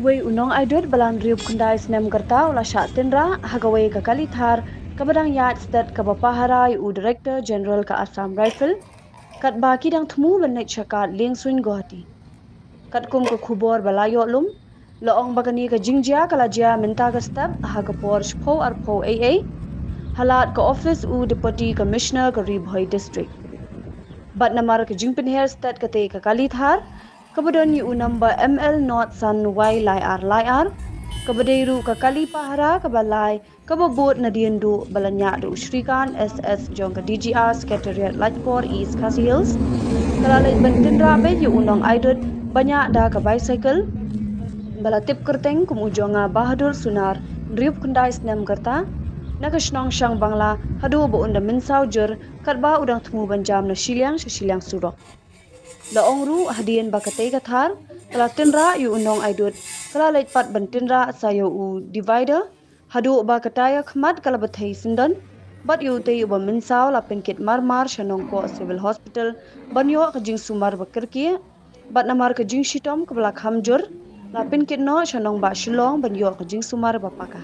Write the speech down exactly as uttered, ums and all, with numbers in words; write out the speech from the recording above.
Wei u nongaidud ba la hynriewphew khyndai snem ka rta u la shah tynrah ha kawei ka kali thar kaba dang ïaid stet kaba pahara ïa u Director General ka Assam Rifle, katba ki dang thmu ban leit sha kad liengsuiñ Guwahati. Katkum ka khubor ba la ïoh lum, la ong ba kane ka jingjia ka la jia mynta ka step ha ka por shiphew arphew A A, ha lad ka office u Deputy Commissioner ka Ri Bhoi District. Bad namar ka jingpynher stet katei ka kali thar, kaba don ïa u number M L not san Y lai ar lai ar, kaba dei ruh ka kali pahara kaba lai, kaba bud nadien duh ba la ñiah da u Shrikant S S jong ka D G R Secretariat Laitkor, East Khasi Hills, ka la leit ban tynrah beit ïa u nongaidud ba ñiah da ka bicycle ba la tip kyrteng kum u Jonga Bahadur Sunar, hynriewphew khyndai snem ka rta, na ka shnong Shangbangla, haduh ba un da mynsaw jur katba u dang thmu ban jam na shiliang sha shiliang surok. La ong ruh hadien ba katei ka thar ka la tynrah ïa u nongaidud, ka la leit pat ban tynrah sa ïa u divider, haduh ba ka tyre khmat ka la bthei syndon, bad ïa utei uba mynsaw la pynkit marmar sha Nongpoh Civil Hospital ban ïoh ka jingsumar ba kyrkieh, bad namar ka jingshitom kaba la kham jur, la pynkit noh sha Nongbah Shillong ban ïoh ka jingsumar ba paka.